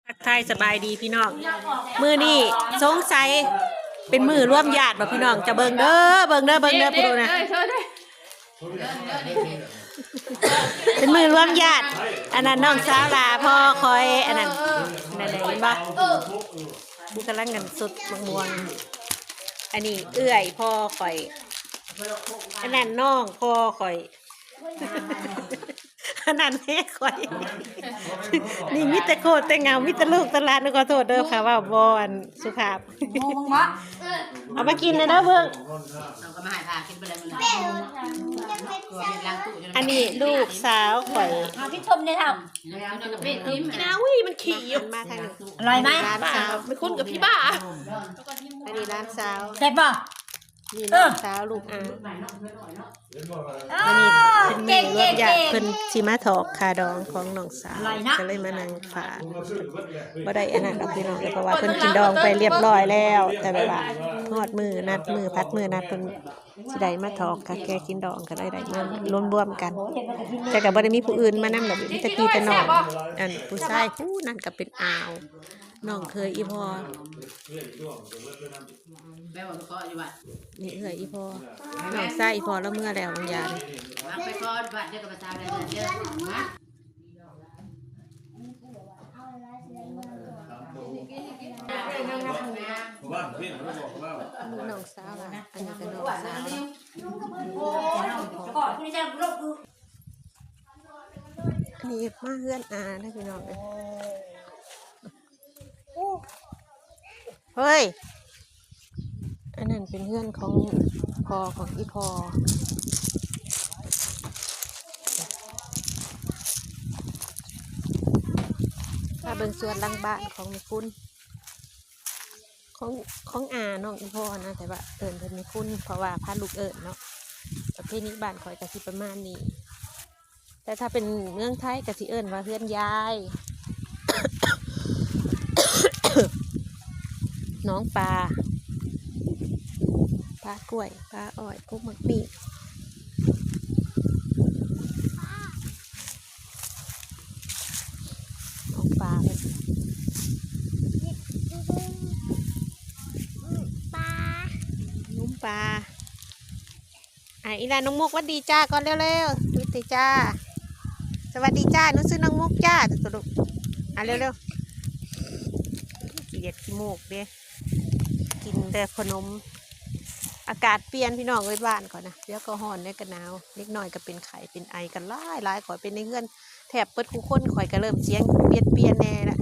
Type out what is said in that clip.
ທັກທາຍສະບາຍດີພີ່ນ້ອງ ມື້ນີ້ສົງໄສເປັນມື້ລວມຍາດບໍ່ພີ່ນ້ອງ? ຈະເບິ່ງເດີ ເບິ່ງເດີ ເບິ່ງເດີ ເດ້ ຜູ້ດູນະ ເດ້ ເດ້ ເປັນມື້ລວມຍາດ ອັນນັ້ນນ້ອງສາວຫຼ້າພໍ່ຂ້ອຍ ອັນນັ້ນ ເອີ ເອີ ນັ້ນແຫຼະ ເຫັນບໍ່? ເອີ ເອີ ຜູ້ກຳລັງກັນສົດໝາກມ່ວງ ອັນນີ້ເອື້ອຍພໍ່ຂ້ອຍ ອັນນັ້ນນ້ອງພໍ່ຂ້ອຍ ອັນນັ້ນແມ່ຂ້ອຍ ນີ້ມີແຕ່ໂຄດແຕ່ເຫງົາ ມີແຕ່ລູກແຕ່ຫຼານ ຂໍໂທດເດີ ຂ້າເວົ້າບໍ່ອັນສຸພາບ ເອົາມາກິນແດ່ເດີເບິ່ງ ເອົາກໍມາໃຫ້ພາກິນໄປແລ້ວມື້ນັ້ນ ອັນນີ້ລູກສາວຂ້ອຍ ເອົາພິດຊົມເດ້ເຖົ້າ ກິນເອົາ ອຸ້ຍ ມັນຂີ້ຢູ່ ມາທາງນີ້ ອະຮ່ອຍໄໝ? ຫຼານສາວ ມີຄຸນກັບພີ່ບ້າ ອັນນີ້ຫຼານສາວ ແຊບບໍ່? ນີ້ ເອີ ນ້ອງສາວລູກອາ ເອີ ອັນນີ້ເປັນແມ່ລວມຍາດ ເກັ່ງໆໆ ເພິ່ນຊິມາຖອກຄ່າດອງຂອງນ້ອງສາວ ອະຮ່ອຍເນາະ ກໍເລີຍມານັ່ງຝາກ ບໍ່ໄດ້ອັນນັ້ນດອກພີ່ນ້ອງ ເພາະວ່າເພິ່ນກິນດອງໄປລຽບລ້ອຍແລ້ວ ແຕ່ແບບວ່າຮອດມື້ນັດ ມື້ພັດມື້ນັດ ເພິ່ນຊິໄດ້ມາຖອກຄ່າແກ່ກິນດອງ ກໍເລີຍໄດ້ມາລວມໆກັນ ແຕ່ກໍບໍ່ໄດ້ມີຜູ້ອື່ນມານຳດອກ ມີແຕ່ພີ່ແຕ່ນ້ອງ ອັນຜູ້ຊາຍຜູ້ນັ້ນກໍເປັນອາວ ນ້ອງເຂີຍອີ່ພໍ່ ແມ່ວ່າໄປຂໍຢູ່ວັດ ນີ້ເອື້ອຍອີ່ພໍ່ ນ້ອງຊາຍອີ່ພໍ່ລາວເມືອແລ້ວບາງຢ່າງ ໄປຂໍວັດເດີ ກັບພະເຈົ້າໄດ້ເດີ ມາ ນີ້ນ້ອງສາວຫຼ້າ ອັນນີ້ກໍນ້ອງສາວ ອັນນີ້ມາເຮືອນອາເດີພີ່ນ້ອງເອີຍ. ເຮີ້ຍ ອັນນັ້ນເປັນເຮືອນຂອງພໍ່ຂອງອີ່ພໍ່ ພາເບິ່ງສວນຫຼັງບ້ານຂອງແມ່ຄຸນ ຂອງ ຂອງອານ້ອງອີ່ພໍ່ນະ ແຕ່ວ່າເອີ້ນເພິ່ນແມ່ຄຸນ ເພາະວ່າພາລູກເອີ້ນເນາະ ປະເພນີບ້ານຂ້ອຍກໍຊິປະມານນີ້. ແຕ່ຖ້າເປັນເມືອງໄທກໍຊິເອີ້ນວ່າເຮືອນຍາຍ ໜອງປາ ປ່າກ້ວຍ ປ່າອ້ອຍ ກົກໝາກມີ້ ໜອງປາ ປາ ໜອງປາ. ອ່າ ອີ່ຫຼ້ານ້ອງມຸກ ຫວັດດີຈ້າກ່ອນເລັວໆ ຫວັດດີຈ້າ ສະຫວັດດີຈ້າ ໜູຊື່ນ້ອງມຸກຈ້າ ຕົວລູກ ອ່າ ເລັວໆ ຂີ້ດຽດຂີ້ໂມກເດ້ ກິນແຕ່ຂະໜົມ ອາກາດປ່ຽນພີ່ນ້ອງເອີຍ ບ້ານຂ້ອຍນະ ດຽວກໍຮ້ອນ ດຽວກໍໜາວ ເດັກນ້ອຍກໍເປັນໄຂ້ເປັນໄອກັນຫຼາຍໆ ຂ້ອຍເປັນໃນເຮືອນແທບເບິດຄູ່ຄົນ ຂ້ອຍກໍເລີ່ມສຽງປ່ຽນໆແດ່ລະ.